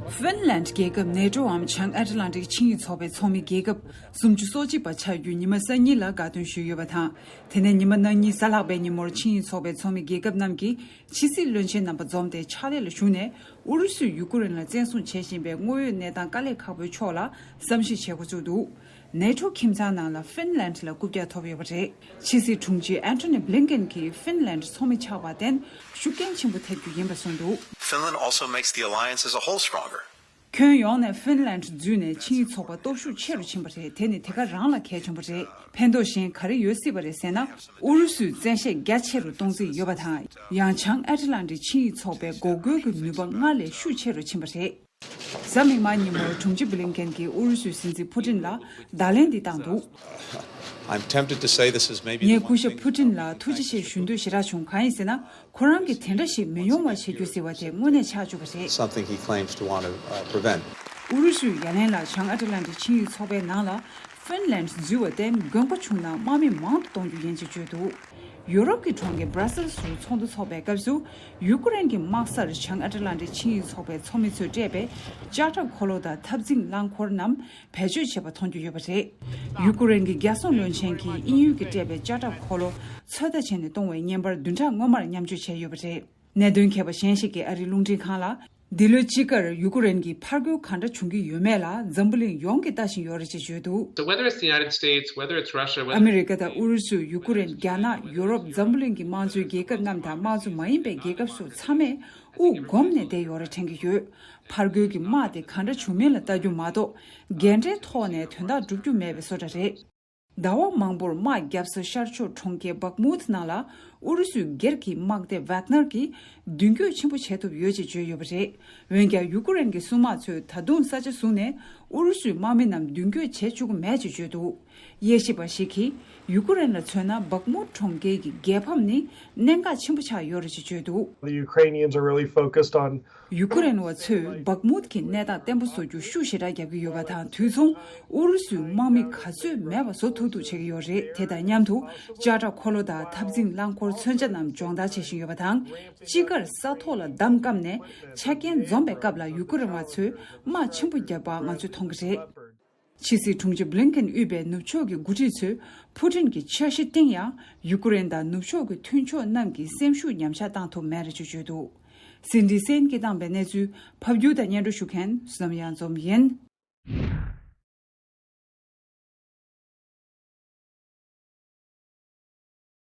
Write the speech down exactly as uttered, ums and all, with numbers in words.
ཧྥིན་ལན་རྒྱལ་ཁབ་ནེ་ཊོའམ་བྱང་ཨེཊ་ལན་ཊིག་ཆིངས་ཡིག་ཚོགས་པའི་ཚོགས་མི་རྒྱལ་ཁབ་སུམ་ཅུ་སོ་གཅིག་པ་ཆགས་རྒྱུའི་ཉི་མ་གསར་རྙིང་ལ་དགའ་སྟོན་ཞུས་ཡོད་པ་དང་། དེ་ནས་ཉི་མ་གནངས་ཉིན་གཟའ་ལྷག་པའི་ཉིན་མོར་ཆིངས་ཡིག་ཚོགས་པའི་ཚོགས་མི་རྒྱལ་ཁབ་རྣམས་ཀྱིས་ཕྱི་སྲིད་བློན་ཆེན་རྣམ་པ་འཛོམས་ཏེ་ཕྱག་ལས་ལ་ཞུགས་ནས། ཨུ་རུ་སུས་ཡུ་ཀེ་རེན་ལ་བཙན་བཟུང་བྱེད་བཞིན་པའི་དངོས་ཡོད་གནས་སྟངས་དཀའ་ལས་ཁག་པོའི་ཕྱོགས་ལ་བསམ་གཞིག་བྱེད་འགོ་བཙུགས་འདུག་ནེ་ཊོ་ཁྱིམ་ཚང་ནང་ལ་ཧྥིན་ལན་ལ་རྐུབ་བཀྱག་ཐོབ་ཡོད་པ་རེད། ཕྱི་སྲིད་དྲུང་ཆེ་ཨན་ཐོ་ནི་བྷི་ལིན་ཀེན་གྱིས་ཧྥིན་ལན་ཚོགས་མི་ཆགས་པར་བརྟེན་ཤུགས་རྐྱེན་ཆེན་པོ་ཐེབས་རྒྱུ་ཡིན་པ་གསུངས་འདུག Finland also makes the alliance as a whole stronger. ཁྱོན་ཡོངས་ནས་ཧྥིན་ལན་འཛུལ་ནས་ཆིངས་ཡིག་ཚོགས་པ་སྟོབས་ཤུགས་ཆེ་རུ་ཕྱིན་པ་རེད། དེ་ནི་དེ་ག་རང་ལ་གལ་ཆེན་པོ་རེད། ཕན་ཐོགས་གཞན་ག་རེ་ཡོད་སྲིད་པ་རེད་ཟེར་ན། ཨུ་རུ་སུས་བཙན་ཤེད་རྒྱ་ཆེ་རུ་གཏོང་རྩིས་ཡོད་པ་དང་། ཡང་བྱང་ཨེཊ་ལན་ཊིག་ཆིངས་ཡིག་ཚོགས་པའི་འགོག་རྒོལ་གྱི་ནུས་པ་སྔར་ལས་ཤུགས་ཆེ་རུ་ཕྱིན་པ་རེད། གཟའ་མིག་དམར་ཉིན་མོར་དྲུང་ཆེ་བྷི་ལིན་ཀེན་གྱིས་ཨུ་རུ་སུའི་སྲིད་འཛིན་ཕུ་ཏིན་ལ་བརྡ་ལན་འདི་བཏང་འདུག I'm tempted to say this is maybe the ངས་སྐུ་one ཞབས་thing ཕུ་ཏིན་ལ་ཐུགས་རྗེ་ཆེ་ཞུ་འདོད་ཞེ་དྲག་བྱུང་། གང་ཡིན་ཟེར་ན། ཁོ་རང་གིས་དེ་འདྲ་ཞིག་མི་ཡོང་བ་བྱེད་རྒྱུ་ཟེར་བ་དེ་དངོས་གནས་ཆགས་བཅུག་པ་རེད། Something he claims to want to, uh, prevent. ཨུ་རུ་སུས་ཡ་ལན་ལ་བྱང་ཨ་ཏི་ལན་ཏི་ཆིངས་ཡིག་ཚོགས་པའི་ནང་ལ་ཧྥིན་ལན་འཛུལ་བར་བརྟེན་དགོས་མཁོ་བྱུང་ན་དམག་མི་མང་དུ་གཏོང་རྒྱུ་ཡིན་ཅེས་བརྗོད་འདུག་ཡུ་རོབ་ཀྱི་གྲོང་ཁྱེར་བྷ་ར་སེལ་སུ་ཚོགས་འདུ་འཚོགས་པའི་སྐབས་སུ། ཡུ་ཀེ་རེན་གྱི་དམག་སར་བྱང་ཨ་ཏི་ལན་ཏི་ཆིངས་ཡིག་ཚོགས་པའི་ཚོགས་མི་ཚོས་སྤྲད་པའི་ལྕགས་ཁྲབ་འཁོར་ལོ་དང་འཐབ་འཛིང་རླངས་འཁོར་རྣམས་བེད་སྤྱོད་བྱས་པ་མཐོང་རྒྱུ་ཡོད་པ་རེད། ཡུ་ཀེ་རེན་གྱི་རྒྱལ་སྲུང་བློན་ཆེན་གྱིས་དབྱིན་ཡུལ་གྱིས་སྤྲད་པའི་ལྕགས་ཁྲབ་འཁོར་ལོ་ཚོད་ལྟ་བྱས་ནས་གཏོང་བའི་བརྙན་པར་བདུན་ཕྲག་སྔོན་མར་མཉམ་སྤྱོད་བྱས་ཡོད་པ་རེད། གནད་དོན་མཁས་པ་གཞན་ཞིག་གིས་ཨ་རིའི་རླུང་འཕྲིན་ཁང་ལ། འདི་ལོའི་དཔྱིད་ཀར་ཡུ་ཀེ་རེན་གྱི་ཕར་རྒོལ་གང་འདྲ་བྱུང་གི་ཡོད་མེད་ལ་འཛམ་བུ་གླིང་ཡོངས་ཀྱིས་ལྟ་བཞིན་ཡོད་རེད་ཅེས་བརྗོད་འདུག So whether it's the United States, whether it's Russia, whether ཨ་མི་རི་ཀ་དང་ཨུ་རུ་སུ། ཡུ་ཀེ་རེན། རྒྱ་ནག་ཡུ་རོབ། འཛམ་བུ་གླིང་གི་དམངས་གཙོའི་རྒྱལ་ཁབ་རྣམས་དང་དམངས་གཙོ་མ་ཡིན་པའི་རྒྱལ་ཁབ་སོགས་ཚང་མས་དབུགས་སྒོམ་ནས་བསྡད་ཡོད་རེད་དྲན་གྱི་ཡོད། ཕར་རྒོལ་གྱི་དམག་དེ་གང་འདྲ་བྱུང་མིན་ལ་ལྟ་རྒྱུ་མ་གཏོགས། འགན་འཁྲིའི་ཐོག་ནས་དོན་དག་སྒྲུབ་རྒྱུ་མེད་པའི་བཟོ་འདྲ་རེད། ཟླ་བ་མང་པོར་དམག་བརྒྱབ་ས་ཤར་ཕྱོགས་གྲོང་ཁྱེར་བག་མུད་ནང་ལ་ཨུ་རུ་སུའི་སྒེར་གྱི་དམག་སྡེ་ཝག་ནར་གྱིས་མདུན་སྐྱོད་ཆེན་པོ་བྱས་ཐུབ་ཡོད་ཅེས་བརྗོད་ཡོད་པ་རེད། འོན་ཀྱང་ཡུ་ཀེ་རེན་གྱི་སྲུང་དམག་ཚོས་ད་དུང་ས་ཆ་བཟུང་ནས་ཨུ་རུ་སུའི་དམག་མི་རྣམས་མདུན་སྐྱོད་བྱེད་བཅུག་གི་མེད་ཅེས་བརྗོད་འདུག་དབྱེ་ཞིབ་པ་ཞིག་གིས་ཡུ་ཀེ་རེན་ལ་མཚོན་ན། བག་མུད་གྲོང་ཁྱེར་གྱི་རྒྱལ་ཕམ་ནི་གནད་འགག་ཆེན་པོ་ཆགས་ཡོད་རེད་ཅེས་བརྗོད་འདུག The Ukrainians are really focused on ཡུ་ཀེ་རེན་བ་ཚོས་བག་མུད་ཀྱི་གནས་སྟངས་བརྟན་པོ་བཟོ་རྒྱུར་ཤུགས་ཞེ་དྲག་བརྒྱབ་ཀྱི་ཡོད་པ་དང་། དུས་མཚུངས་ཨུ་རུ་སུའི་དམག་མི་ག་ཚོད་མེད་པ་བཟོ་ཐུབ་ཐུབ་བྱེད་ཀྱི་ཡོད་རེད། དེ་དང་མཉམ་དུ་ལྕགས་ཁྲབ་འཁོར་ལོ་དང་འཐབ་འཛིང་རླངས་འཁོར་མཚོན་ཆ་རྣམས་སྦྱོང་བརྡར་བྱེད་བཞིན་ཡོད་པ་དང་། དཔྱིད་ཀར་ས་ཐོག་ལ་འདམ་བསྐམས་ནས་ཆ་རྐྱེན་འཛོམས་པའི་སྐབས་ལ་ཡུ་ཀེ་རེན་བ་ཚོས་དམག་ཆེན་པོ་བརྒྱབ་པ་ང་ཚོས་མཐོང་གི་རེད། ཕྱི་སྲིད་དྲུང་ཆེ་བྷི་ལིན་ཀེན་དབུས་པའི་ནུབ་ཕྱོགས་ཀྱི་འགོ་ཁྲིད་ཚོས་ཕུ་ཊིན་གྱི་འཆར་གཞི་སྟེང་ཡང་ཡུ་ཀེ་རེན་དང་ནུབ་ཕྱོགས་ཀྱི་མཐུན་ཕྱོགས་རྣམས་ཀྱིས་སེམས་ཤུགས་ཉམས་ཆག་བཏང་ཐུབ་མེད་རེད་ཅེས་བརྗོད་འདུག་སིན་ཌི་སེན་གྱིས་བཏང་པའི་གནས་ཚུལ་ཕབ་སྒྱུར་དང་སྙན་སྒྲོན་ཞུ་མཁན་བསོད་ནམས་གཡང་འཛོམས་ཡིན།